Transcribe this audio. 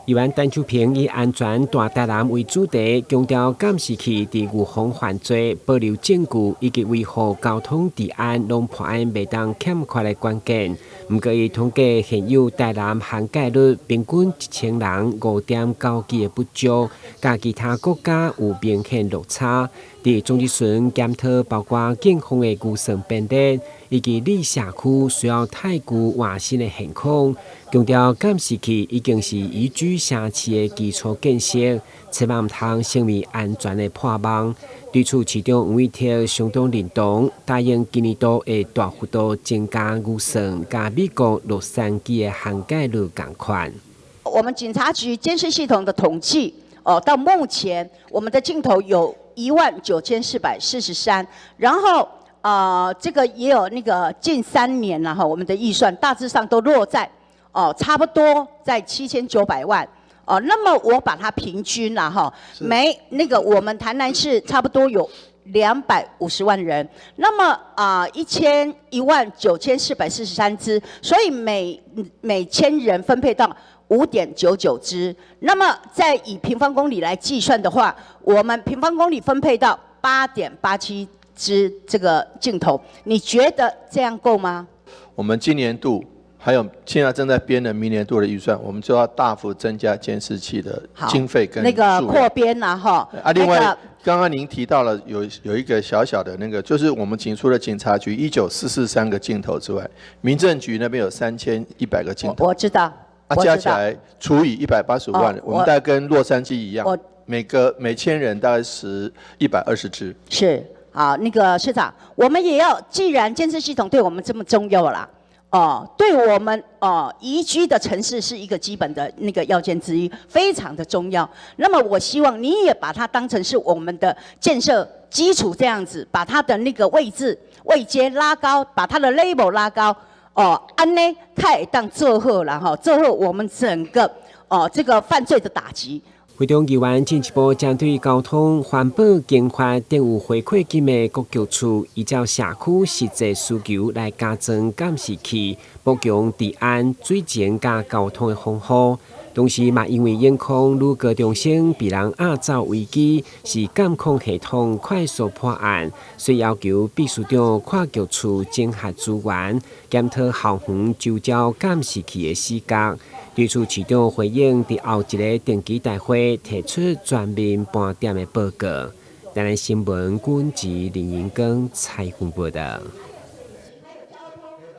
議員陳秋萍以安全大台南為主題，強調監視器佇預防犯罪、保留證據以及維護交通治安，攏破案袂當欠缺的關鍵。毋過，伊統計現有台南涵蓋率平均1000人5.9支的不足，佮其他國家有明顯落差。佇總質詢檢討，包括警方的預算編列，以及里社區需要太舊換新的現況，強調監視器已經是宜居城市的基礎建設，千萬毋通成為安全的破網。對此，市長黃偉哲相當認同，答應今年度會大幅度增加預算，佮美國洛杉磯的涵蓋率仝款。我們警察局監視系統的統計，哦，到目前我們的鏡頭有19,443，然後這個也有那個近3年了哈，我們的預算大致上都落在哦，差不多在7900萬。哦，那麼我把它平均了哈，每那個我們台南市差不多有250萬人，那麼啊19,443支，所以每千人分配到5.99支。那麼再以平方公里來計算的話，我們平方公里分配到8.87支這個鏡頭，你覺得這樣夠嗎？我們今年度，還有現在正在編的明年度的預算，我們就要大幅增加監視器的經費跟那個擴編啦，哈。啊，另外剛剛您提到了有一個小小的那個，就是我們除了警察局19443個鏡頭之外，民政局那邊有3100個鏡頭。我知道。啊，加起來除以185萬，我們大概跟洛杉磯一樣，每千人大概是120支。是啊，那個市長，我們也要，既然監視系統對我們這麼重要啦。哦，對我們哦宜居的城市是一個基本的那個要件之一，非常的重要。那麼我希望你也把它當成是我們的建設基礎，這樣子，把它的那個位置位階拉高，把它的 level 拉高。哦，按呢，較會當做好啦吼，做好我們整個哦這個犯罪的打擊。會中議員進一步針對交通、環保、經發等有回饋金的各局處，依照社區實際需求來加裝監視器，補強治安、水情佮交通的防護。同時嘛，因為永康女高中生被人押走危機，是監控系統快速破案，所以要求秘書長跨局處整合資源，檢討校園周遭監視器的死角。對此，市長回應，佇後一个定期大會提出全面盤點的報告。台南新聞，軍籍林英光採訪報道。